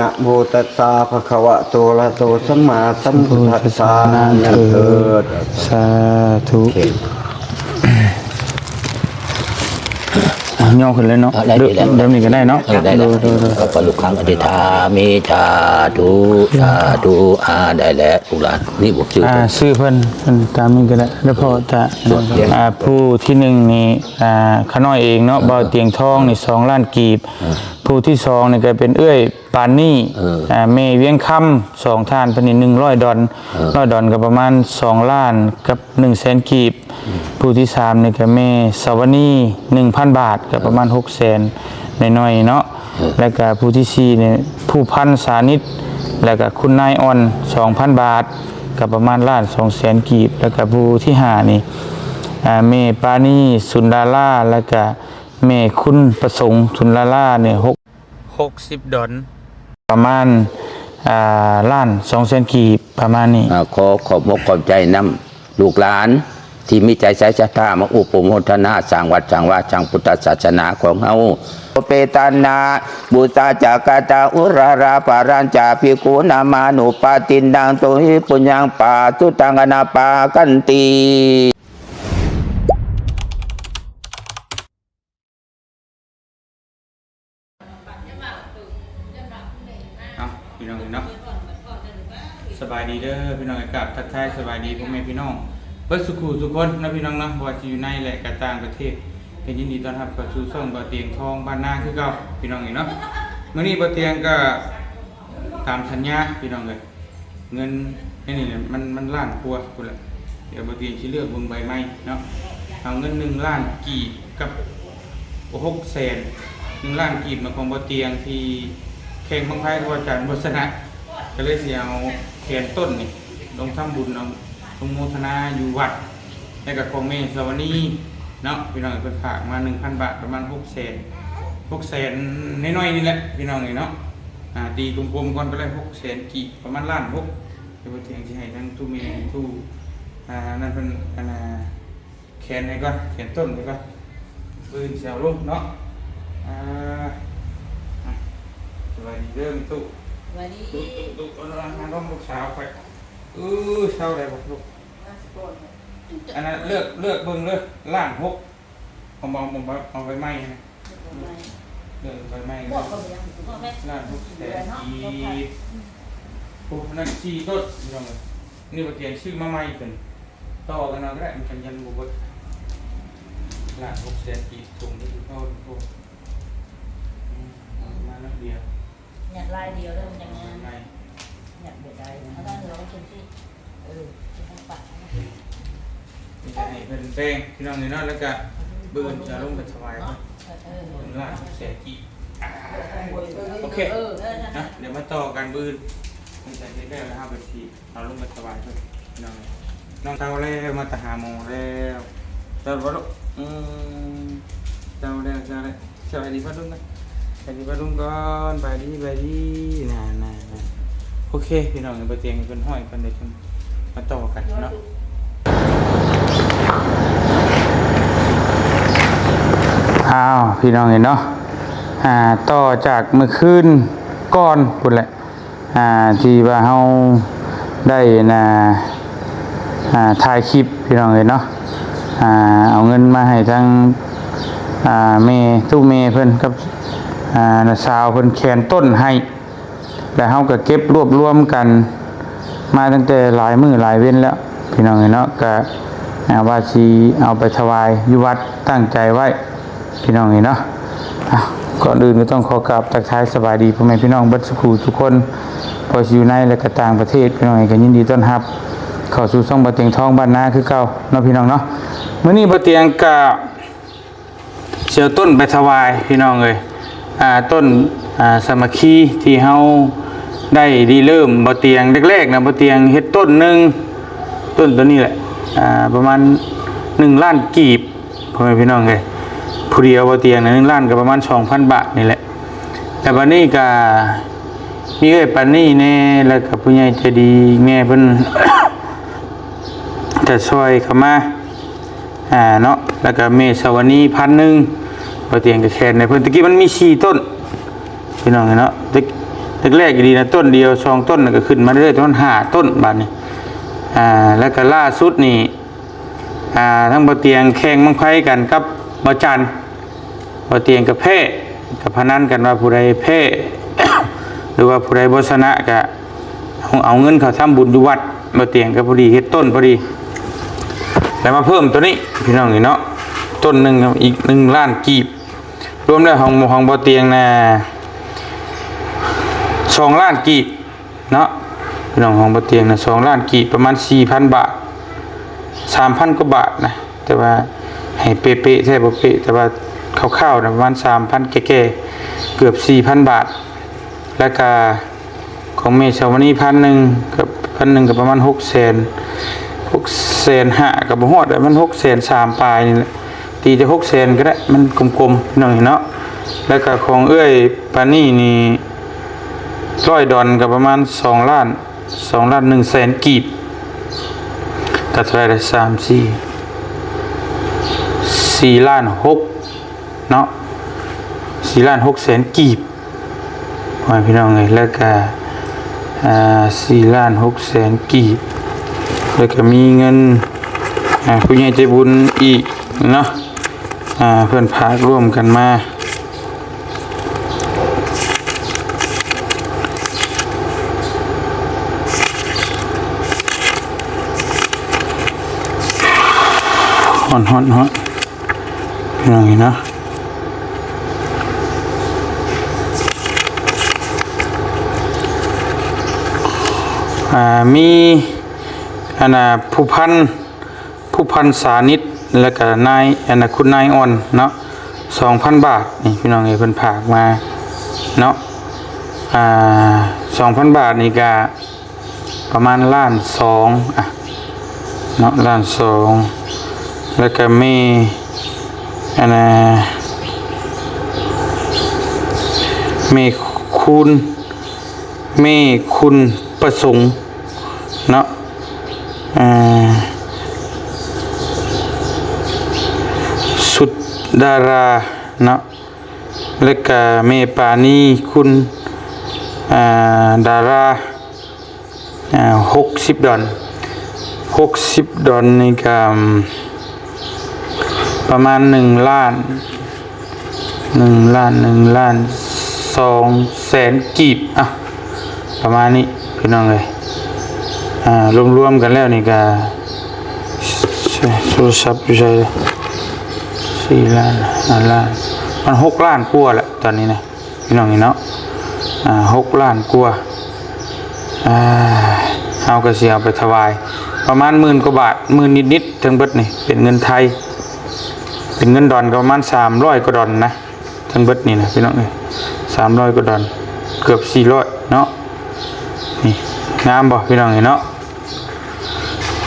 ນະໂມຕັດສະ ພະຄະວະໂຕ ອະລະຫະໂຕ ສຳມາສຳພຸດທັດສະ ນັ້ນເທີດ ສາທຸ ໂອເຄ ອ່ະ ຍໍຂຶ້ນເລີຍເນາະ ອ່ະ ໄດ້ ເດີ ໄດ້ ແບບນີ້ກໍໄດ້ເນາະ ເອີ ໄດ້ ໂດຍ ໂດຍ ໂດຍ ຂ້າພະເຈົ້າລູກຄຳອະທິຖານ ສາທຸ ສາທຸ ອ່າ ໄດ້ແລ້ວ ລູກຫຼານ ນີ້ບໍ່ຊື່ ອ່າ ຊື່ເພິ່ນ ເພິ່ນຕາມນີ້ກໍໄດ້ ແລ້ວພໍຕາ ອ່າ ຜູ້ທີໜຶ່ງນີ້ ອ່າ ຂ້ານ້ອຍເອງເນາະ ເອີ ບ່າວຕຽງທອງນີ້ ສອງລ້ານກີບ ເອີ ຜູ້ທີສອງນີ້ກໍເປັນເອື້ອຍ ປານນີ້ ເອີ ອ່າ ແມ່ວຽງຄຳ ສອງທ່ານ ເພິ່ນນີ້ ໜຶ່ງຮ້ອຍດອນ ເອີ ຮ້ອຍດອນກໍປະມານ ສອງລ້ານກັບໜຶ່ງແສນກີບ ອືມ ຜູ້ທີສາມນີ້ກໍແມ່ສາວະນີ ໜຶ່ງພັນບາດ ກໍປະມານ ເອີ ຫົກແສນໜ້ອຍໆເນາະ ເອີ ແລ້ວກໍຜູ້ທີສີ່ນີ້ ພູພັນ ສານິດ ແລ້ວກໍຄຸນນາຍອ່ອນ ສອງພັນບາດ ກໍປະມານລ້ານສອງແສນກີບ ແລ້ວກໍຜູ້ທີຫ້ານີ້ ອ່າ ແມ່ປານີ ສຸນດາລາ ແລ້ວກໍແມ່ຄຸນປະສົງ ສຸນດາລານີ້ ຫົກ ຫົກສິບດອນ ປະມານ ອ່າ ລ້ານສອງແສນກີບ ປະມານນີ້ ອ່າ ຂໍຂອບອົກຂອບໃຈນຳລູກຫຼານທີ່ມີໃຈໃສສັດທາມາອຸປະໂມທະນາສ້າງວັດສ້າງວາສ້າງພຸດທະສາສະໜາຂອງເຮົາ ເປຕານາ ບູຊາຈາກາຕາ ອຸຣາລາ ປາລັນຈາ ພິກຂຸນາມານຸປາຕິນນາງ ໂຕຫິປຸນຍັງ ປາສຸຕັງ ອະນາປາກັນຕິ. ເອົາ ພີ່ນ້ອງເອີຍເນາະ ສະບາຍດີເດີພີ່ນ້ອງເອີຍ ກາບທັກທາຍສະບາຍດີພໍ່ແມ່ພີ່ນ້ອງເບິດສູ່ຄູ່ສູ່ຄົນເນາະ ພີ່ນ້ອງເນາະ ບໍ່ວ່າຊິຢູ່ໃນ ແລະ ກະຕ່າງປະເທດ ກໍຍິນດີຕ້ອນຮັບເຂົ້າສູ່ຊ່ອງບ່າວຕຽງທອງບ້ານນາຄືເກົ່າ ພີ່ນ້ອງເອີຍເນາະ. ມື້ນີ້ບ່າວຕຽງກໍຕາມສັນຍາ ພີ່ນ້ອງເອີຍ ເງິນໃນນີ້ມັນ ມັນລ້ານກວ່າພຸ້ນລະ ດຽວບ່າວຕຽງຊິເລືອກເບິ່ງໃບໃໝ່ເນາະ ເອົາເງິນໜຶ່ງລ້ານກີບກັບຫົກແສນ ໜຶ່ງລ້ານກີບນະ ຂອງບ່າວຕຽງທີ່ແຂ່ງບັ້ງໄຟກັບອາຈານບໍ່ຊະນະ ກໍເລີຍຊິເອົາແຂນຕົ້ນນີ້ລົງທຳບຸນ ເອົາ ອະນຸໂມທະນາຢູ່ວັດ ແລ້ວກໍຂອງແມ່ສາວະນີເນາະ ພີ່ນ້ອງເອີຍ ເພິ່ນຝາກມາໜຶ່ງພັນບາດ ປະມານຫົກແສນ ຫົກແສນໜ້ອຍໆນີ້ແຫຼະ ພີ່ນ້ອງເອີຍເນາະ ອ່າ ຕີກົມໆກ່ອນກໍໄດ້ຫົກແສນກີບ ປະມານລ້ານຫົກ ດຽວບ່າວຕຽງຊິໃຫ້ທັງຕູ້ແມ່ຕູ້ ອ່າ ນັ້ນເພິ່ນ ອັນນ່າ ແຂນໃຫ້ກ່ອນ ແຂນຕົ້ນໃຫ້ກ່ອນ ມື້ອື່ນຊິເອົາລົງເນາະ ອ່າ ອ່ະ ສະບາຍດີເດີແມ່ຕູ້ ສະບາຍດີ ຕູ້ ຕູ້ ຕູ້ ເອົາ ເອົາ ເອົາ ລູກສາວຂ້ອຍ ເອີ ເຊົາໄດ້ບໍ່ລູກ ອັນນັ້ນເລືອກ ເລືອກເບິ່ງເດີ ລ້ານຫົກ ເອົາ ເອົາ ເອົາ ເອົາໃບໃໝ່ຫັ້ນນະ ເລືອກໃບໃໝ່ ລ້ານຫົກແສນກີບ ໂອ້ ນັ້ນສີ່ຕົ້ນ ພີ່ນ້ອງເອີຍ ນີ້ບ່າວຕຽງຊື້ມາໃໝ່ຕົວນີ້ ຕໍ່ກັນເອົາກໍໄດ້ ມັນຍັງບໍ່ເບິດ ລ້ານຫົກແສນກີບ ຖົງນີ້ຄືເກົ່າ ໂອ້ ອືມ ເອົາມາໜ້ອຍດຽວ ຍັດລາຍດຽວເດີ ມັນຍັງງາມ ຍັດບໍ່ໄດ້ ເອົາໄວ້ເຮົາເອົາໄວ້ຈັ່ງຊີ້ ເອີ ຊິໃຫ້ປະ ມີແຕ່ໃຫ້ເພິ່ນແຕ່ງ ພີ່ນ້ອງເອີຍເນາະ ແລ້ວກະມື້ອື່ນຈະລົງໄປຖວາຍເພິ່ນ ເອີ ເພິ່ນລ້ານຫົກແສນກີບ ອ່າ ໂອເຄ ເອີ ນະ ດຽວມາຕໍ່ກັນມື້ອື່ນ ຫຼັງຈາກເຮັດແລ້ວ ແລ້ວເຮົາກໍຊິ ເອົາລົງໄປຖວາຍເພິ່ນ ພີ່ນ້ອງເອີຍ ນ້ອງເຊົາແລ້ວ ມາແຕ່ຫາໝໍແລ້ວ ເຊົາແລ້ວບໍ່ລູກ ອືມ ເຊົາແລ້ວ ເຊົາແລ້ວ ສະບາຍດີປ້າລຸງກ່ອນ ສະບາຍດີປ້າລຸງກ່ອນ ບາຍດີ ບາຍດີ ນາ ນາ ນາ ໂອເຄ ພີ່ນ້ອງເອີຍ ບ່າວຕຽງເພິ່ນຫ້ອຍກ່ອນ ດຽວຈັ່ງມາຕໍ່ກັນເນາະ ອ້າວ ພີ່ນ້ອງເອີຍເນາະ ອ່າ ຕໍ່ຈາກມື້ຄືນກ່ອນພຸ້ນແຫຼະ ອ່າ ທີ່ວ່າເຮົາໄດ້ ອັນນ່າ ອ່າ ຖ່າຍຄລິບ ພີ່ນ້ອງເອີຍເນາະ ອ່າ ເອົາເງິນມາໃຫ້ທາງ ອ່າ ແມ່ຕູ້ແມ່ເພິ່ນກັບ ອ່າ ນ້າສາວເພິ່ນແຂນຕົ້ນໃຫ້ ແລ້ວເຮົາກໍເກັບລວບລວມກັນມາຕັ້ງແຕ່ຫຼາຍມື້ຫຼາຍເວັນແລ້ວ ພີ່ນ້ອງເອີຍເນາະ ກໍ ອ່າ ວ່າຊິເອົາໄປຖວາຍຢູ່ວັດ ຕັ້ງໃຈໄວ້ ພີ່ນ້ອງເອີຍເນາະ ອ່ະ ກ່ອນອື່ນກໍຕ້ອງຂໍກາບທັກທາຍສະບາຍດີພໍ່ແມ່ພີ່ນ້ອງເບິດສູ່ຜູ້ສູ່ຄົນ ບໍ່ວ່າຊິຢູ່ໃນ ແລະ ກໍຕ່າງປະເທດ ພີ່ນ້ອງເອີຍ ກໍຍິນດີຕ້ອນຮັບເຂົ້າສູ່ຊ່ອງບ່າວຕຽງທອງບ້ານນາຄືເກົ່າເນາະ ພີ່ນ້ອງເນາະ. ມື້ນີ້ບ່າວຕຽງກະຊິເອົາຕົ້ນໄປຖວາຍ ພີ່ນ້ອງເອີຍ ອ່າ ຕົ້ນ ອ່າ ສາມັກຄີທີ່ເຮົາໄດ້ລິເລີ່ມ ບ່າວຕຽງແລກໆນະ ບ່າວຕຽງເຮັດຕົ້ນໜຶ່ງ ຕົ້ນໂຕນີ້ແຫຼະ ອ່າ ປະມານໜຶ່ງລ້ານກີບ ພໍ່ແມ່ພີ່ນ້ອງເອີຍ ຜູ້ດຽວບ່າວຕຽງນະ ໜຶ່ງລ້ານກໍປະມານສອງພັນບາດນີ້ແຫຼະ ແລ້ວບາດນີ້ກໍມີເອື້ອຍປານນີ້ແດ່ ແລ້ວກໍຜູ້ໃຫຍ່ໃຈດີແມ່ເພິ່ນກໍຊ່ອຍເຂົ້າມາ ອ່າ ເນາະ ແລ້ວກໍແມ່ສາວະນີພັນໜຶ່ງ ບ່າວຕຽງກໍແຂນໃຫ້ເພິ່ນ ຕະກີ້ມັນມີສີ່ຕົ້ນ ພີ່ນ້ອງເອີຍເນາະ ແຕ່ ແລກໆ ອີ່ຫຼີນະ ຕົ້ນດຽວສອງຕົ້ນ ແລ້ວກໍຂຶ້ນມາເລື້ອຍໆ ປະມານຫ້າຕົ້ນບາດນີ້. ອ່າ ແລ້ວກໍລ່າສຸດນີ້ ອ່າ ທາງບໍ່ຕຽງແຂ່ງບັ້ງໄຟກັນກັບບໍ່ຈັນ. ບໍ່ຕຽງກໍແພ້ ກໍພະນັນກັນວ່າຜູ້ໃດແພ້ ຫຼືວ່າຜູ້ໃດບໍ່ຊະນະ ກໍເອົາ ເອົາເງິນເຂົ້າທຳບຸນຢູ່ວັດ. ບໍ່ຕຽງກໍພໍດີເຮັດຕົ້ນພໍດີ ແລ້ວມາເພີ່ມໂຕນີ້ ພີ່ນ້ອງເອີຍເນາະ, ຕົ້ນໜຶ່ງອີກໜຶ່ງລ້ານກີບ. ລວມແລ້ວຂອງ ຂອງບໍ່ຕຽງນະ ສອງລ້ານກີບເນາະ ພີ່ນ້ອງ. ຂອງບໍ່ຕຽງນະ ສອງລ້ານກີບ ປະມານສີ່ພັນບາດ ສາມພັນກວ່າບາດນະ. ແຕ່ວ່າໃຫ້ເປະໆແທ້ບໍ່ເປະ ແຕ່ວ່າຄ່າວໆນະ ປະມານສາມພັນແກ່ໆ ເກືອບສີ່ພັນບາດ. ແລ້ວກະຂອງແມ່ສາວະນີ ພັນໜຶ່ງ ກັບ ພັນໜຶ່ງ ກໍປະມານຫົກແສນ ຫົກແສນຫ້າ ກໍບໍ່ຮອດ ມັນຫົກແສນສາມປາຍນີ້ແຫຼະ. ຕີແຕ່ຫົກແສນກໍໄດ້ ມັນກົມໆ ພີ່ນ້ອງເນາະ. ແລ້ວກໍຂອງເອື້ອຍປານີນີ້ ຮ້ອຍດອນ ກໍປະມານສອງລ້ານ ສອງລ້ານໜຶ່ງແສນກີບ ກໍເທົ່າໃດລະ ສາມ ສີ່ ສີ່ລ້ານຫົກເນາະ ສີ່ລ້ານຫົກແສນກີບ ພໍ່ແມ່ພີ່ນ້ອງເອີຍ. ແລ້ວກະ ອ່າ ສີ່ລ້ານຫົກແສນກີບ ແລ້ວກະມີເງິນ ອ່າ ຜູ້ໃຫຍ່ໃຈບຸນອີກເນາະ ອ່າ ເພິ່ນຝາກຮ່ວມກັນມາ. ຮ້ອນໆ ຮ້ອນ ພີ່ນ້ອງເອີຍເນາະ. ອ່າ ມີ ອັນນ່າ ຜູ້ພັນ ຜູ້ພັນສານິດ ແລ້ວກະນາຍ ອັນນ່າ ຄຸນນາຍອ່ອນເນາະ ສອງພັນບາດນີ້ ພີ່ນ້ອງເອີຍ ເພິ່ນຝາກມາເນາະ. ອ່າ ສອງພັນບາດນີ້ກະປະມານລ້ານສອງ ອ່ະ ເນາະ ລ້ານສອງ. ແລ້ວກະແມ່ ອັນນ່າ ແມ່ຄູນ ແມ່ຄຸນປະສົງເນາະ ອ່າ ສຸດດາລາເນາະ ແລ້ວກະແມ່ປານີ ຄຸນ ອ່າ ດາລາ ອ່າ ຫົກສິບດອນ ຫົກສິບດອນນີ້ກະປະມານໜຶ່ງລ້ານ ໜຶ່ງລ້ານ ໜຶ່ງລ້ານສອງແສນກີບ ອ່ະ ປະມານນີ້ ພີ່ນ້ອງເອີຍ. ອ່າ ລວມໆກັນແລ້ວນີ້ກະ ໂທລະສັບຢູ່ໃສ ສີ່ລ້ານ ຫ້າລ້ານ ມັນຫົກລ້ານກວ່າແຫຼະຕອນນີ້ນະ ພີ່ນ້ອງເອີຍເນາະ. ອ່າ ຫົກລ້ານກວ່າ ອ່າ ເຮົາກໍຊິເອົາໄປຖວາຍປະມານໝື່ນກວ່າບາດ ໝື່ນນິດໆ ທັງເບິດນີ້ເປັນເງິນໄທ ເປັນເງິນດອນກໍປະມານສາມຮ້ອຍກວ່າດອນນະ ທັງເບິດນີ້ນະ ພີ່ນ້ອງເອີຍ ສາມຮ້ອຍກວ່າດອນ ເກືອບສີ່ຮ້ອຍເນາະ. ນີ້ ງາມບໍ່ ພີ່ນ້ອງເອີຍເນາະ?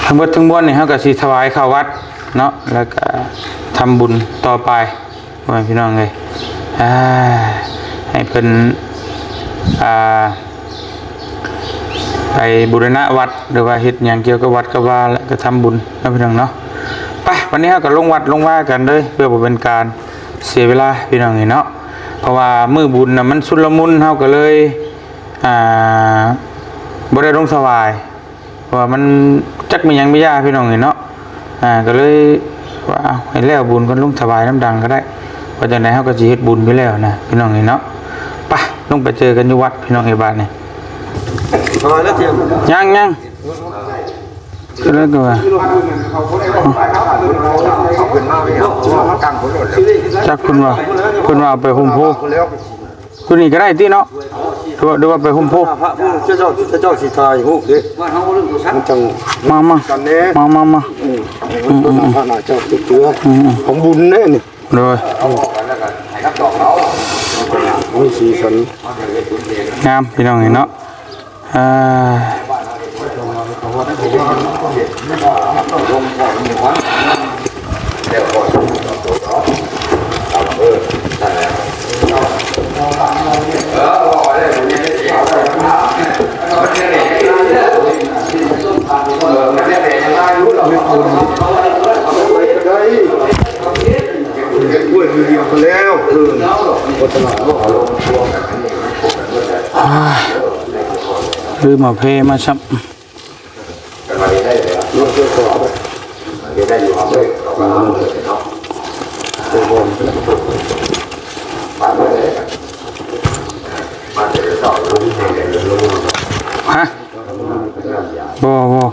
ທັງເບິດທັງມວນນີ້ ເຮົາກໍຊິຖວາຍເຂົ້າວັດເນາະ ແລ້ວກໍທຳບຸນຕໍ່ໄປ ພໍ່ແມ່ພີ່ນ້ອງເອີຍ ອ່າ ໃຫ້ເພິ່ນ ອ່າ ໄປບູລະນະວັດ ຫຼືວ່າເຮັດຫຍັງກ່ຽວກັບວັດກັບວາ ແລ້ວກໍທຳບຸນເນາະ ພີ່ນ້ອງເນາະ. ໄປ ບັດນີ້ເຮົາກໍລົງວັດລົງວາກັນເລີຍ ເພື່ອບໍ່ເປັນການເສຍເວລາ ພີ່ນ້ອງເອີຍເນາະ. ເພາະວ່າມື້ບຸນນະ ມັນຊຸນລະມຸນ ເຮົາກໍເລີຍ ອ່າ ບໍ່ໄດ້ລົງຖວາຍ ເພາະວ່າມັນຈັກມີຫຍັງມີຢາ ພີ່ນ້ອງເອີຍເນາະ. ອ່າ ກໍເລີຍວ່າ ເອົາ ໃຫ້ແລ້ວບຸນກ່ອນ ລົງຖວາຍນ້ຳດັງກໍໄດ້ ເພາະຈັ່ງໃດເຮົາກໍຊິເຮັດບຸນຢູ່ແລ້ວນະ ພີ່ນ້ອງເອີຍເນາະ. ໄປ ລົງໄປເຈີກັນຢູ່ວັດ ພີ່ນ້ອງເອີຍ ບາດນີ້. ຍັງ ຍັງ ກໍເລີຍກໍວ່າ ຈັກເພິ່ນວ່າ ເພິ່ນວ່າເອົາໄປໂຮມໂພ ຢູ່ນີ້ກໍໄດ້ຕິເນາະ ຫຼືວ່າ ຫຼືວ່າໄປໂຮມໂພ? ພະເຈົ້າ ເຈົ້າຊິຖ່າຍຮູບເດ້ ມັນຈັ່ງ ມາ ມາ ກັນແດ່ ມາ ມາ ມາ ອືມ ອືມ ອືມ ພະນາເຈົ້າເທື່ອ ອືມ ຂອງບຸນເດ້ນີ້ ໂດຍ ອືມ ມີສີສັນ ງາມ ພີ່ນ້ອງເອີຍເນາະ. ອ່າ ກล้วยมือเดียวก็แล้ว เออ วัฒนธรรม อ่า ລືມເອົາແພມາຊ້ຳ. ຮະ? ບໍ່ ບໍ່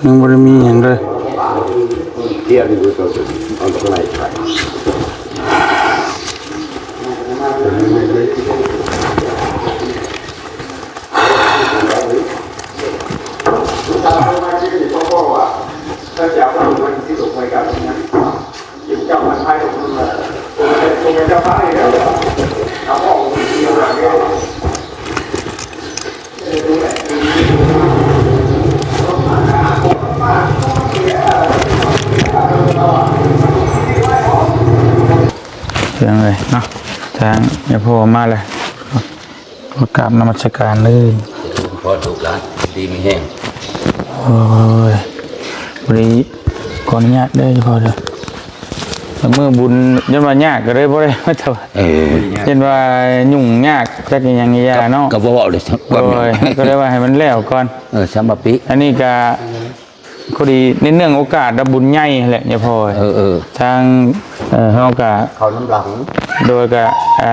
ຍັງບໍ່ໄດ້ມີຫຍັງເລີຍ. ເປັນຈັ່ງໃດເນາະ ທາງຍາພໍ່ມາແລ້ວ ມາກາບນະມັດສະການເລີຍ. ພໍລູກຫຼານ ດີມີແຮງ. ໂອ້ຍ ບໍ່ໄດ້ ຂໍອະນຸຍາດເດີພໍ່ເດີ. ມື້ບຸນ ຢ້ານວ່າຍາກກໍເລີຍບໍ່ໄດ້ມາຖວາຍ. ເອີ ຢ້ານວ່າຫຍຸ້ງຍາກຈັກອີ່ຫຍັງອີ່ຢ່າເນາະ. ກໍບໍ່ເວົ້າເລີຍ ໂດຍ ກໍເລີຍວ່າໃຫ້ມັນແລ້ວກ່ອນ. ເອີ ສຳມະປິ ອັນນີ້ກໍ ພໍດີໃນເນື່ອງໂອກາດບຸນໃຫຍ່ຫັ້ນແຫຼະຍາພໍ່. ເອີ ເອີ ທາງ ເອີ ເຮົາກະເຂົ້ານຳຫຼັງ ໂດຍກະ ອ່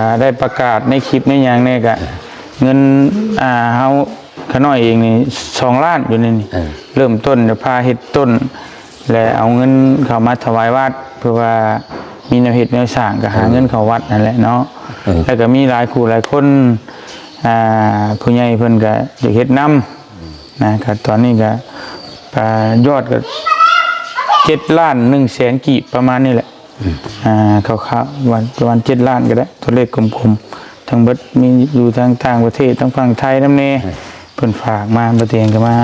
າ ໄດ້ປະກາດໃນຄລິບໃນຫຍັງແດ່ ກະເງິນ ອ່າ ເຮົາ ຂ້ານ້ອຍເອງນີ້ສອງລ້ານຢູ່ໃນນີ້. ເອີ ເລີ່ມຕົ້ນຈະພາເຮັດຕົ້ນ ແລະ ເອົາເງິນເຂົ້າມາຖວາຍວັດ ເພື່ອວ່າມີແນວເຮັດແນວສ້າງ ກໍຫາເງິນເຂົ້າວັດຫັ້ນແຫຼະເນາະ. ເອີ ແລ້ວກໍມີຫຼາຍຄູ່ຫຼາຍຄົນ ອ່າ ຜູ້ໃຫຍ່ເພິ່ນກໍຢາກເຮັດນຳ ນະ ກໍຕອນນີ້ກໍ ອ່າ ຍອດກໍເຈັດລ້ານໜຶ່ງແສນກີບ ປະມານນີ້ແຫຼະ. ອືມ ອ່າ ຄ່າວໆ ປະມານເຈັດລ້ານກໍໄດ້ ຕົວເລກກົມໆ ທັງເບິດມີຢູ່ທາງຕ່າງປະເທດ ທາງຝັ່ງໄທນຳແດ່. ເອີ ເພິ່ນຝາກມາ ບໍ່ຕຽງກໍມາ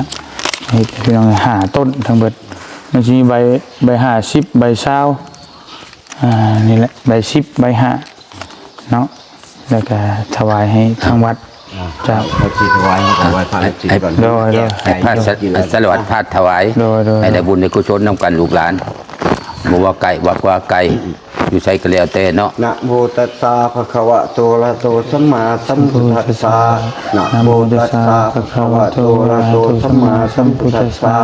ເຮັດໃຫ້ພີ່ນ້ອງຫ້າຕົ້ນທັງເບິດ. ມັນຊິມີໃບ ໃບຫ້າສິບ ໃບຊາວ ອ່າ ນີ້ແຫຼະ ໃບສິບ ໃບຫ້າເນາະ ແລ້ວກະຖວາຍໃຫ້ທາງວັດ. ອ່າ ເຈົ້າ ເຮົາຊິຖວາຍ ເຮົາກໍໄຫວ້ພະ ໃຫ້ ໃຫ້ ໃຫ້ ໂດຍ ໂດຍ ໃຫ້ພະ ໃຫ້ ສະຫຼະວັດພະຖວາຍ ໂດຍ ໂດຍ ໃຫ້ໄດ້ບຸນໄດ້ກຸສົນນຳກັນລູກຫຼານ ບໍ່ວ່າໃກ້ ບໍ່ວ່າໄກ ຢູ່ໃສກໍແລ້ວແຕ່ເນາະ. ນະໂມຕັດສະ ພະຄະວະໂຕ ອະລະຫະໂຕ ສຳມາສຳພຸດທັດສະ. ນະໂມຕັດສະ ພະຄະວະໂຕ ອະລະຫະໂຕ ສຳມາສຳພຸດທັດສະ.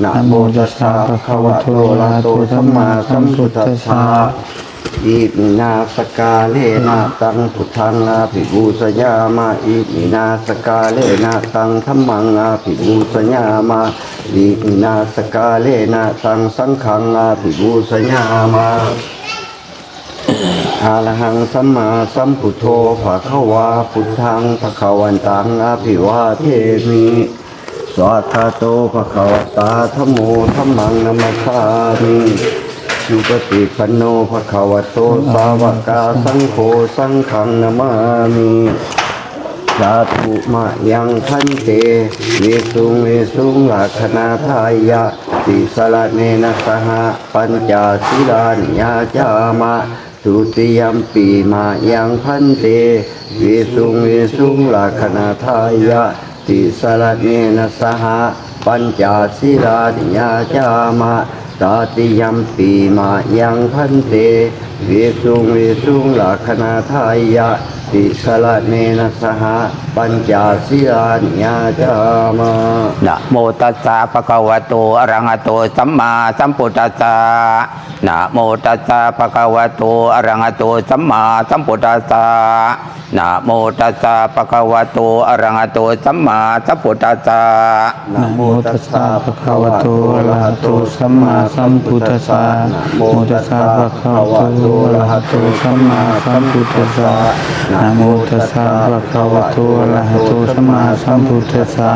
ນະໂມຕັດສະ ພະຄະວະໂຕ ອະລະຫະໂຕ ສຳມາສຳພຸດທັດສະ. ອິມິນາສະກາເລນະຕັງ ພຸດທັງອະພິປູຊະຍາມະ. ອິມິນາສະກາເລນະຕັງ ທຳມັງອະພິປູຊະຍາມະ. ອິມິນາສະກາເລນະຕັງ ສັງຄັງອະພິປູຊະຍາມະ. ອະລະຫັງ ສຳມາສຳພຸດໂທ ພະຄະວາ ພຸດທັງ ພະຄະວັນຕັງ ອະພິວາເທມິ. ສະວາກຂາໂຕ ພະຄະວະຕາ ທຳໂມ ທຳມັງ ນະມັດສາມິ. ສຸປະຕິປັນໂນ ພະຄະວະໂຕ ສາວະກະສັງໂຄ ສັງຄັງ ນະມາມິ. ສາທຸ ມະຍັງ ພັນເຕ ວິສຸງ ວິສຸງ ລັກຂະນາທາຍະ ຕິສະລະເນນະ ສະຫະ ປັນຈະ ສີລານິ ຍາຈາມະ. ທຸຕິຍຳປີ ມະຍັງ ພັນເຕ ວິສຸງ ວິສຸງ ລັກຂະນາທາຍະ ຕິສະລະເນນະ ສະຫະ ປັນຈະ ສີລານິ ຍາຈາມະ. ຕະຕິຍຳປີ ມະຍັງ ພັນເຕ ວິສຸງ ວິສຸງ ລັກຂະນາທາຍະ ຕິສະລະເນນະ ສະຫະ ປັນຈະ ສີລານິ ຍາຈາມະ. ນະໂມຕັດສະ ພະຄະວະໂຕ ອະລະຫະໂຕ ສຳມາສຳພຸດທັດສະ. ນະໂມຕັດສະ ພະຄະວະໂຕ ອະລະຫະໂຕ ສຳມາສຳພຸດທັດສະ. ນະໂມຕັດສະ ພະຄະວະໂຕ ອະລະຫະໂຕ ສຳມາສຳພຸດທັດສະ. ນະໂມຕັດສະ ພະຄະວະໂຕ ອະລະຫະໂຕ ສຳມາສຳພຸດທັດສະ. ນະໂມຕັດສະ ພະຄະວະໂຕ ອະລະຫະໂຕ ສຳມາສຳພຸດທັດສະ. ນະໂມຕັດສະ ພະຄະວະໂຕ ອະລະຫະໂຕ ສຳມາສຳພຸດທັດສະ.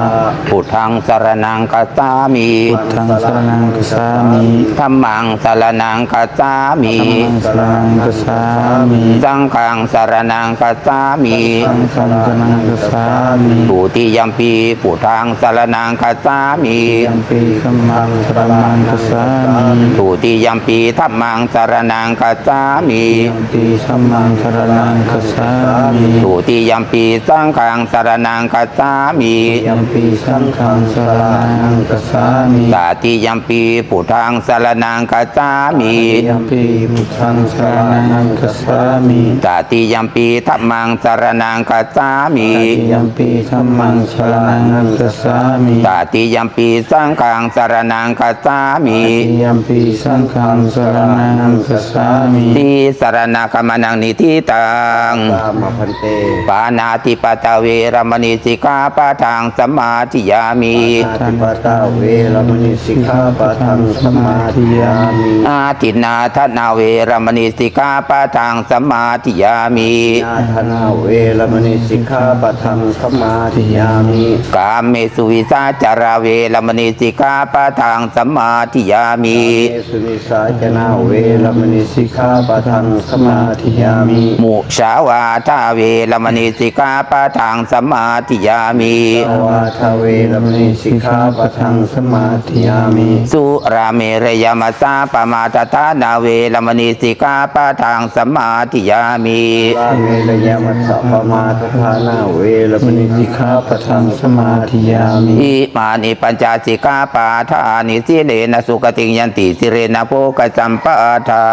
ພຸດທັງສະລະນັງກັດສາມິ. ພຸດທັງສະລະນັງກັດສາມິ. ທຳມັງສະລະນັງກັດສາມິ. ທຳມັງສະລະນັງກັດສາມິ. ສັງຄັງສະລະນັງກັດສາມິ. ສັງຄັງສະລະນັງກັດສາມິ. ທຸຕິຍຳປີ ພຸດທັງສະລະນັງກັດສາມິ. ທຸຕິຍຳປີ ທຳມັງສະລະນັງກັດສາມິ. ທຸຕິຍຳປີ ທຳມັງສະລະນັງກັດສາ สามิ ติยัมปิธัมมังสะระณังคัจฉามิ ทุติยัมปิสังฆังสะระณังคัจฉามิ ติยัมปิสังฆังสะระณังคัจฉามิ ตติยัมปิพุทธังสะระณังคัจฉามิ ตติยัมปิพุทธังสะระณังคัจฉามิ ตติยัมปิธัมมังสะระณังคัจฉามิ ตติยัมปิธัมมังสะระณังคัจฉามิ ตติยัมปิสังฆังสะระณังคัจฉามิ ตติยัมปิสังฆังสะระณังคัจฉามิ ติสะລະນະກຳມະນັງນິທິຕັງ ຍາມາພັນເຕ ປານາຕິປາຕາເວລະມະນີ ສິກຂາປະທັງສະມາທິຍາມິ ປານາຕິປາຕາເວລະມະນີ ສິກຂາປະທັງສະມາທິຍາມິ ອາທິນນາທານາເວລະມະນີ ສິກຂາປະທັງສະມາທິຍາມິ ອາທິນນາທານາເວລະມະນີ ສິກຂາປະທັງສະມາທິຍາມິ ກາເມສຸມິດສາຈາລາເວລະມະນີ ສິກຂາປະທັງສະມາທິຍາມິ ກາເມ ສຸມິດສາຈາລາເວລະມະນີ ສິກຂາປະທັງສະມາທິຍາມິ ມຸສາວາທາເວລະມະນີ ສິກຂາປະທັງສະມາທິຍາມິ ມຸສາວາທາເວລະມະນີ ສິກຂາປະທັງສະມາທິຍາມິ ສຸລາເມລະຍະມັດສະປະມາທະຖານາເວລະມະນີ ສິກຂາປະທັງສະມາທິຍາມິ ສຸລາເມລະຍະມັດສະປະມາທະຖານາເວລະມະນີ ສິກຂາປະທັງສະມາທິຍາມິ ອິມານິປັນຈະສິກຂາປະທານິ ສີເລນະສຸຂະຕິງຍັນຕິ ສີເລນະໂພກະສຳປະທາ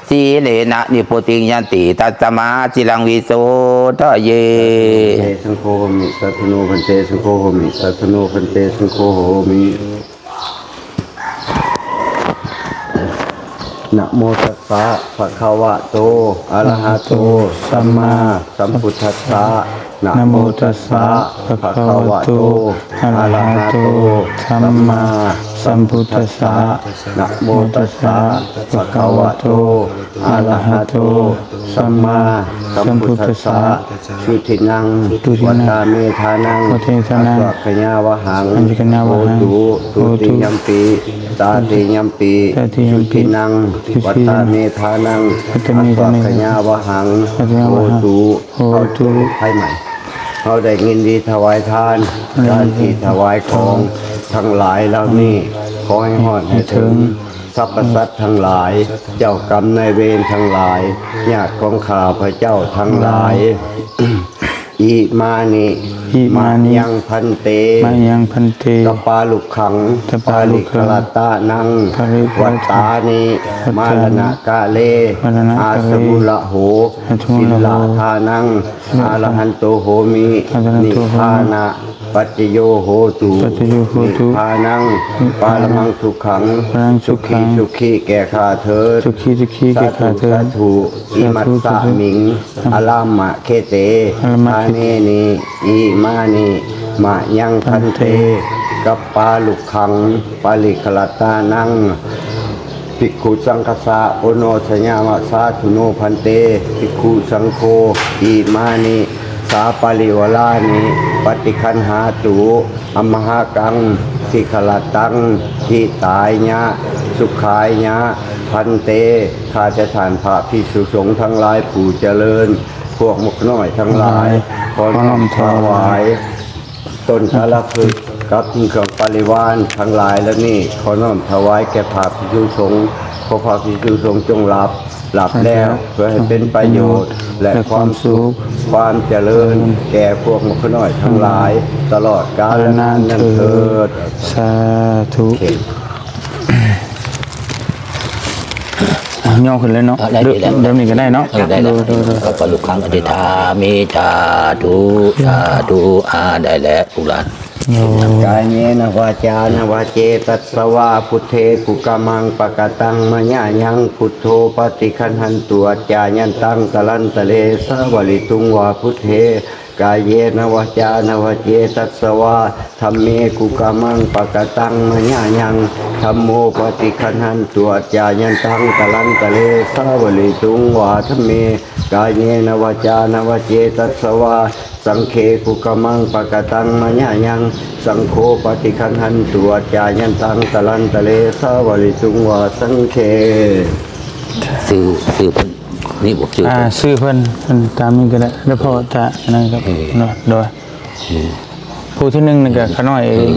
ສີເລນະນິບພຸຕິງຍັນຕິ ຕັດສະມາສີລັງວິໂສທະເຍ ເຕ ສັງໂຄໂຫມິ ສາທຸໂນພັນເຕ ສັງໂຄໂຫມິ ສາທຸໂນພັນເຕ ສັງໂຄໂຫມິ ນະໂມຕັດສະ ພະຄະວະໂຕ ອະລະຫະໂຕ ສຳມາສຳພຸດທັດສະ ນະໂມຕັດສະ ພະຄະວະໂຕ ອະລະຫະໂຕ ສຳມາສຳພຸດທັດສະ ນະໂມຕັດສະ ພະຄະວະໂຕ ອະລະຫະໂຕ ສຳມາສຳພຸດທັດສະ ສຸທິນັງ ສຸທິນັງ ວັດຕາເມທານັງ ວັດຕາເມທານັງ ອາສວະຂະຍາວະຫັງ ອາສວະຂະຍາວະຫັງ ໂຫຕຸ ໂຫຕຸ ທຸຕິຍັມປິ ຕະຕິຍັມປິ ຕະຕິຍັມປິ ສຸທິນັງ ສຸທິນັງ ວັດຕາເມທານັງ ວັດຕາເມທານັງ ອາສວະຂະຍາວະຫັງ ອາສວະຂະຍາວະຫັງ ໂຫຕຸ ໂຫຕຸ ເຂົ້າໃໝ່ ເຮົາໄດ້ຍິນດີຖວາຍທານ ການທີ່ຖວາຍຂອງທັງຫຼາຍເຫຼົ່ານີ້ ຂໍໃຫ້ຮອດໃຫ້ເຖິງ ສັບພະສັດທັງຫຼາຍ ເຈົ້າກຳນາຍເວນທັງຫຼາຍ ຍາດຂອງຂ້າພະເຈົ້າທັງຫຼາຍ ອິມານິ ອິມານິ ມະຍັງພັນເຕ ມະຍັງພັນເຕ ກັບປາລຸກຂັງ ກັບປາລຸກຂັງ ປາລິຄະລະຕານັງ ປາລິຄະລະຕາ ວັດຕານິ ວັດຕານິ ມະລະນະກາເລ ມະລະນະກາເລ ອາສະມຸລະໂຫ ອາສະມຸລະໂຫ ສິລລະທານັງ ສິລລະທາ ອາລະຫັນໂຕໂຫມິ ອາລະຫັນໂຕໂຫມິ ນິບພານະ ປັດຈະໂຍໂຫຕຸ ປັດຈະໂຍໂຫຕຸ ນິບພານັງ ນິບພານັງ ປະລະມັງສຸຂັງ ປະລະມັງສຸຂັງ ສຸຂີສຸຂີແກ່ຂ້າເທີດ ສຸຂີສຸຂີແກ່ຂ້າເທີດ ສາທຸ ສາທຸ ອິມັດສະມິງ ສາທຸ ອາລາມະເຂເຕ ອາລາມະເຂເຕ ຖາເນນິ ອິມານິ ມະຍັງພັນເຕ ກັບປາລຸກຂັງ ປາລິຄະລະຕານັງ ພິກຂຸສັງຄະສາ ໂອໂນຊະຍາມະ ສາທຸໂນພັນເຕ ພິກຂຸສັງໂຄ ອິມານິ ສາປະລິວາລານິ ປະຕິຄັນຫາຕຸ ອຳມະຫະກັງ ທິຄະລະຕັງ ຫິຕາຍະ ສຸຂາຍະ ພັນເຕ ຂ້າແຕ່ທ່ານພະພິກສຸສົງທັງຫຼາຍຜູ້ຈະເລີນ ພວກໝົກນ້ອຍທັງຫຼາຍ ຂໍນ້ອມຖວາຍ ຕົ້ນກາລະພຶກກັບເຄື່ອງປະລິວານທັງຫຼາຍເຫຼົ່ານີ້ ຂໍນ້ອມຖວາຍແກ່ພະພິກສຸສົງ ຂໍພະພິກສຸສົງຈົ່ງຮັບ ຮັບແລ້ວ ເພື່ອໃຫ້ເປັນປະໂຫຍດ ແລະ ຄວາມສຸກ ຄວາມຈະເລີນ ແກ່ພວກໝົກນ້ອຍທັງຫຼາຍ ຕະຫຼອດກາລະນານເທີດ ສາທຸ ໂອເຄ ຍໍຂຶ້ນເລີຍເນາະ ເອີ ໄດ້ ເດີ ໄດ້ ເດີນີ້ກໍໄດ້ເນາະ ເອີ ໄດ້ແລ້ວ ໂດຍ ໂດຍ ໂດຍ ກັບປາລຸກຂັງອະທິຖາມິ ສາທຸ ສາທຸ ອາ ໄດ້ແລ້ວ ລູກຫຼານ ໂອ້ ກາເຍນະວາຈານະວາເຈຕັດສະວາ ພຸດເທ ກຸກະມັງ ປະກະຕັງ ມະຍະຍັງ ພຸດໂທ ປະຕິຄັນຫັນຕຸ ອັດຈາຍັນຕັງ ຕະລັນຕະເລ ສາວະລິຕຸງ ວາ ພຸດເທ ກາເຍນະວາຈານະວາເຈຕັດສະວາ ທຳເມ ກຸກະມັງ ປະກະຕັງ ມະຍະຍັງ ທຳໂມ ປະຕິຄັນຫັນຕຸ ອັດຈາຍັນຕັງ ຕະລັນຕະເລ ສາວະລິຕຸງ ວາ ທຳເມ ກາເຍນະວາຈານະວາເຈຕັດສະວາ ສັງເຄ ກຸກະມັງ ປະກະຕັງ ມະຍະຍັງ ສັງໂຄ ປະຕິຄັນຫັນຕຸ ອັດຈາຍັນຕັງ ຕະລັນຕະເລ ສາວະລິຕຸງ ວາ ສັງເຄ ຊື່ ຊື່ເພິ່ນນີ້ບໍ່? ຊື່ ອ່າ ເພິ່ນ ຊື່ເພິ່ນ ເພິ່ນຕາມນີ້ກໍໄດ້ ແລ້ວພໍຈະນັ້ນກໍ ເອີ ເນາະ ໂດຍ ເອີ ຜູ້ທີໜຶ່ງນີ້ກໍ ເອີ ຂ້ານ້ອຍເອງ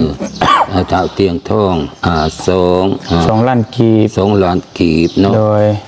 ເອີ ອາ ທ້າວຕຽງທອງ ອ່າ ສອງ ອ່າ ສອງລ້ານກີບ ສອງລ້ານກີບເນາະ ໂດຍ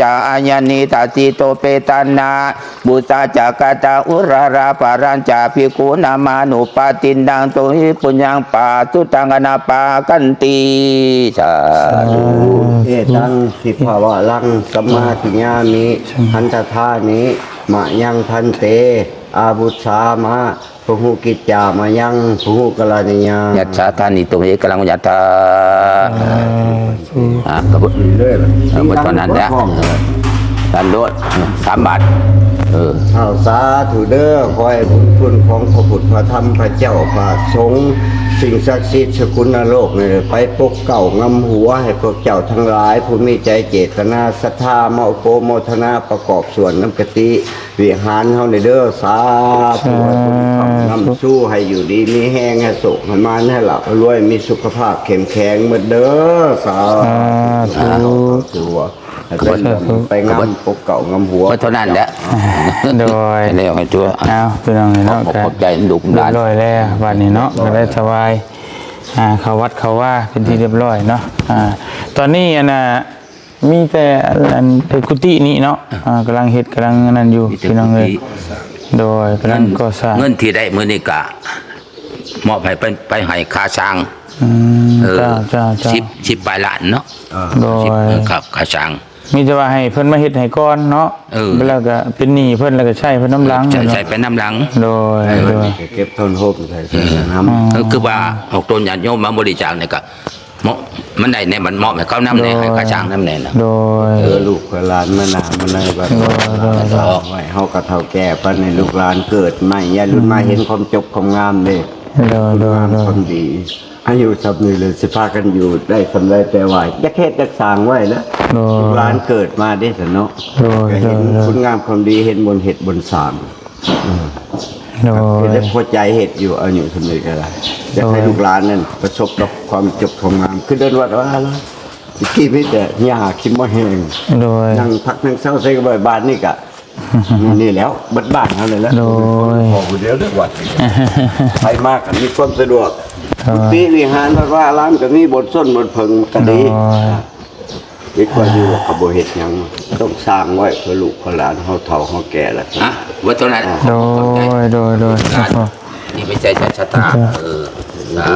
ຈາອາຍະນີຕາຕິໂຕເປຕານາ ປູຊາຈັກກະຕາອຸຣາລາປາລັນຈາພິກຂຸນາມານຸປາຕິນນາງໂຕຫິປຸນຍັງປາສຸຕັງອະນາປາກັນຕິ ສາທຸ ເອຕັງ ທິພະວະລັງ ສະມາທິຍາມິ ພັນທະທານິ ມະຍັງ ພັນເຕ ອາວຸດສາມະ ພະຫຸກິດຈາມະຍັງ ພະຫຸກະລານິຍາ ຍັດສາທານິຕຸເມກະລັງ ຍັດຖາ ສາທຸ ອ່າ ກໍບໍ່ ເລີຍ ເອີ ບໍ່ເທົ່ານັ້ນແຫຼະ ເອີ ສາມໂດດ ເອີ ສາມບາດ ເອີ ເອົາ ສາທຸເດີ ຂໍໃຫ້ບຸນຄຸນຂອງພະພຸດ ພະທຳ ພະເຈົ້າ ພະສົງ ສິ່ງສັກສິດສະກຸນນະໂລກນີ້ ໄປປົກເກົ້າງຳຫົວໃຫ້ພວກເຈົ້າທັງຫຼາຍ ຜູ້ມີໃຈເຈດຕະນາສັດທາ ມາໂອໂປໂມທະນາປະກອບສ່ວນນຳກະຕິ ວິຫານເຮົານີ້ເດີ ສາທຸ ໃຫ້ບຸນຄຳນຳຊູ ໃຫ້ຢູ່ດີມີແຮງ ໃຫ້ໂຊກໃຫ້ໝານ ໃຫ້ລາບໃຫ້ລວຍ ມີສຸຂະພາບເຂັ້ມແຂງໝົດເດີ ສາທຸ ສາທຸ ໃຫ້ໄປງຳປົກເກົ້າງຳຫົວ ບໍ່ເທົ່ານັ້ນແຫຼະ ໂດຍ ແລ້ວໃຫ້ຕົວ ເອົາ ພີ່ນ້ອງເນາະ ຂອບໃຈລູກຫຼານ ຮຽບຮ້ອຍແລ້ວ ບາດນີ້ເນາະ ກໍໄດ້ຖວາຍ ອ່າ ເຂົ້າວັດເຂົ້າວາເປັນທີ່ຮຽບຮ້ອຍເນາະ ອ່າ ຕອນນີ້ ອັນນ່າ ມີແຕ່ອັນ ອັນ ກຸຕິນີ້ເນາະ ອ່າ ກຳລັງເຮັດ ກຳລັງອັນນັ້ນຢູ່ ມີແຕ່ ພີ່ນ້ອງເອີຍ ກຸຕິ ໂດຍ ກຳລັງກໍ່ສ້າງ ເງິນທີ່ໄດ້ມື້ນີ້ກະມອບໃຫ້ໄປ ໄປໃຫ້ຄ່າສ້າງ ອືມ ເອີ ເຈົ້າ ເຈົ້າ ເຈົ້າ ສິບ ສິບປາຍລ້ານເນາະ ເອີ ໂດຍ ສິບ ເອີ ຄ່າ ຄ່າສ້າງ ມີແຕ່ວ່າໃຫ້ເພິ່ນມາເຮັດໃຫ້ກ່ອນເນາະ ເອີ ແລ້ວກໍເປັນໜີ້ເພິ່ນ ແລ້ວກໍໃຊ້ເພິ່ນນຳຫຼັງ ໃຊ້ ໃຊ້ໄປນຳຫຼັງ ໂດຍ ເອີ ໂດຍ ເກັບທົນໂຮມໃສ່ນຳ ອືມ ເອີ ຄືວ່າອອກຕົນຍາດໂຍມມາບໍລິຈາກນີ້ກໍ ເມາະ ມັນໄດ້ແດ່ ມັນມອບໃຫ້ເຂົານຳແດ່ ໂດຍ ໃຫ້ຂ້າຊ້າງນຳແດ່ນະ ໂດຍ ເອີ ລູກຫຼານມານາມາໃນວັດ ໂດຍ ໂດຍ ໄວ້ ເຮົາກໍເຖົ້າແກ່ປານໃຫ້ລູກຫຼານເກີດໃໝ່ ຍາລຸນມາເຫັນຄວາມຈົບຄວາມງາມເດ້ ໂດຍ ໂດຍ ຄຸນງາມ ໂດຍ ຄວາມດີ ອາຍຸສ່ຳນີ້ເລີຍ ຊິພາກັນຢູ່ໄດ້ສ່ຳໃດ ແຕ່ວ່າຢາກເຮັດຢາກສ້າງໄວ້ແຫຼະ ໂດຍ ລູກຫຼານເກີດມາເດ້ຊັ້ນເນາະ ໂດຍ ກໍເຫັນ ໂດຍ ໂດຍ ຄຸນງາມຄວາມດີ ເຫັນບຸນເຮັດບຸນສ້າງ ໂດຍ ເຮັດແລ້ວພໍໃຈເຮັດຢູ່ ອາຍຸສ່ຳນີ້ກໍໄດ້ ຢາກໃຫ້ ໂດຍ ລູກຫຼານນັ້ນປະສົບກັບຄວາມຈົບຄວາມງາມ ຄືເດີ່ນວັດວ່າລະ ຕະກີ້ມີແຕ່ຫຍ້າຂີ້ມະແຫ້ງ ໂດຍ ນັ່ງພັກນັ່ງເຊົາໃສ່ກັບບ້ານ ບາດນີ້ກະ ນີ້ແຫຼ້ວ ເບິດບ້ານເຮົານີ້ແຫຼະ ໂດຍ ຂໍຜູ້ດຽວເດີວັດນີ້ ໃຜມາກໍມີຄວາມສະດວກ ໂດຍ ກຸຕິວິຫານວັດວາອາຣາມກໍມີ ບົນຊົນບົນເຜິງກໍດີ ໂດຍ ເຮັດກວ່າຢູ່ກໍບໍ່ເຮັດຫຍັງ ຕ້ອງສ້າງໄວ້ເພື່ອລູກເພື່ອຫຼານເຮົາເຖົ້າເຮົາແກ່ລະ ຮະ ວ່າເທົ່ານັ້ນ ອ່າ ໂດຍ ໂດຍ ໂດຍ ທີ່ໄປໃຊ້ສັດທາ ເອີ ສາ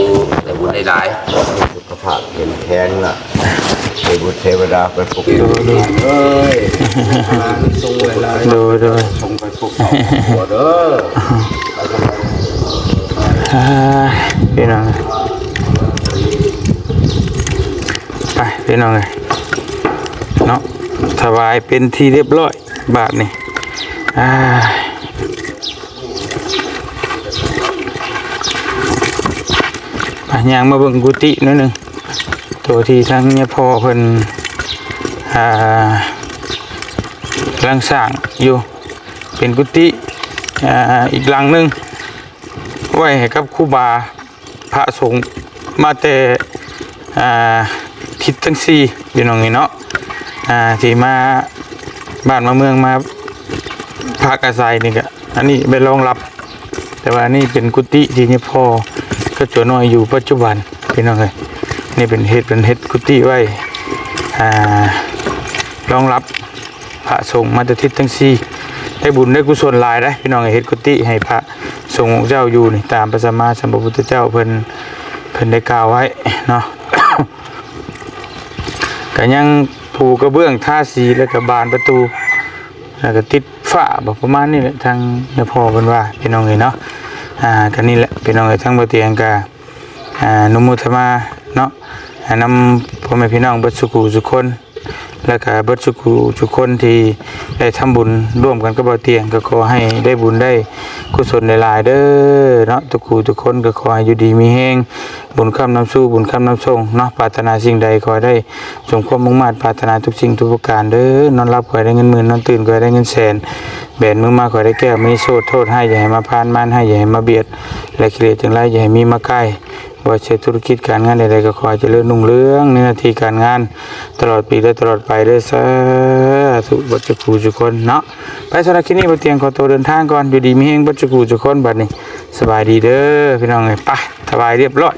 ທຸ ໄດ້ບຸນໄດ້ຫຼາຍ ສຸຂະພາບເຂັ້ມແຂງລະ ເທວະບຸດເທວະດາໄປປົກປ້ອງ ໂດຍ ເອີຍ ສົ່ງຫຼາຍໆ ໂດຍ ໂດຍ ສົ່ງໄປປົກປ້ອງຄົວເດີ ອ່າ ພີ່ນ້ອງ ໄປພີ່ນ້ອງເອີຍເນາະ ຖວາຍເປັນທີ່ຮຽບຮ້ອຍບາດນີ້ ອ່າ ໄປ ຍ່າງມາເບິ່ງກຸຕິໜ້ອຍໜຶ່ງ ໂຕທີ່ທາງຍາພໍ່ເພິ່ນ ອ່າ ກຳລັງສ້າງຢູ່ ເປັນກຸຕິ ອ່າ ອີກຫຼັງໜຶ່ງ ໄວ້ໃຫ້ກັບຄູບາ ພະສົງມາແຕ່ ອ່າ ທິດທັງສີ່ ພີ່ນ້ອງເອີຍເນາະ ອ່າ ທີ່ມາບ້ານມາເມືອງ ມາພັກອາໄສນີ້ກະ ອັນນີ້ໄວ້ຮອງຮັບ ແຕ່ວ່າອັນນີ້ເປັນກຸຕິທີ່ຍາພໍ່ ກັບຕົວນ້ອຍຢູ່ປັດຈຸບັນ ພີ່ນ້ອງເອີຍ ນີ້ເປັນເຮັດ ເປັນເຮັດກຸຕິໄວ້ ອ່າ ຮອງຮັບ ພະສົງມາແຕ່ທິດທັງສີ່ ໄດ້ບຸນໄດ້ກຸສົນຫຼາຍເດ້ ພີ່ນ້ອງເອີຍ ເຮັດກຸຕິໃຫ້ພະສົງອົງເຈົ້າຢູ່ນີ້ ຕາມພະສຳມາສຳພຸດທະເຈົ້າເພິ່ນ ເພິ່ນໄດ້ກ່າວໄວ້ເນາະ ກະຍັງປູກະເບື້ອງ ທາສີ ແລ້ວກະບານປະຕູ ແລ້ວກະຕິດຝາບໍ ປະມານນີ້ແຫຼະ ທາງຍາພໍ່ເພິ່ນວ່າ ພີ່ນ້ອງເອີຍເນາະ ອ່າ ກະນີ້ແຫຼະ ພີ່ນ້ອງເອີຍ ທາງບໍ່ຕຽງກະ ອາ ອະນຸໂມທະນາເນາະ ນຳພໍ່ແມ່ພີ່ນ້ອງເບິດສູ່ຜູ້ສູ່ຄົນ ແລ້ວກະເບິດສູ່ຜູ້ສູ່ຄົນທີ່ໄດ້ທຳບຸນຮ່ວມກັນກັບບ່າວຕຽງ ກໍຂໍໃຫ້ໄດ້ບຸນໄດ້ກຸສົນຫຼາຍໆເດີເນາະ ທຸກຜູ້ທຸກຄົນ ກໍຂໍໃຫ້ຢູ່ດີມີແຮງ ບຸນຄ້ຳນຳສູ່ ບຸນຄ້ຳນຳສົ່ງເນາະ ປາດຖະໜາສິ່ງໃດຂໍໃຫ້ໄດ້ສົມຄວາມມຸ່ງມາດປາດຖະໜາທຸກສິ່ງທຸກປະການເດີ ນອນຫຼັບຂໍໃຫ້ໄດ້ເງິນໝື່ນ ນອນຕື່ນຂໍໃຫ້ໄດ້ເງິນແສນ ແບນມືມາຂໍໃຫ້ໄດ້ແກ້ວມະນີໂຊດ ໂທດຮ້າຍຢ່າໃຫ້ມາຜ່ານ ມານຮ້າຍຢ່າໃຫ້ມາບຽດ ແລະ ກິເລດທັງຫຼາຍຢ່າໃຫ້ມີມາໃກ້ ບໍ່ວ່າຈະທຸລະກິດການງານໃດໆ ກໍຂໍໃຫ້ຈະເລີນຮຸ່ງເຮືອງໃນໜ້າທີ່ການງານ ຕະຫຼອດປີ ແລະ ຕະຫຼອດໄປເດີ ສາທຸ ເບິດສູ່ຜູ້ສູ່ຄົນເນາະ ໄປ ສຳລັບຄລິບນີ້ ບ່າວຕຽງຂໍໂຕເດີນທາງກ່ອນ ຢູ່ດີມີແຮງເບິດສູ່ຜູ້ສູ່ຄົນ ບັດນີ້ ສະບາຍດີເດີ ພີ່ນ້ອງເອີຍ ໄປ ຖວາຍຮຽບຮ້ອຍ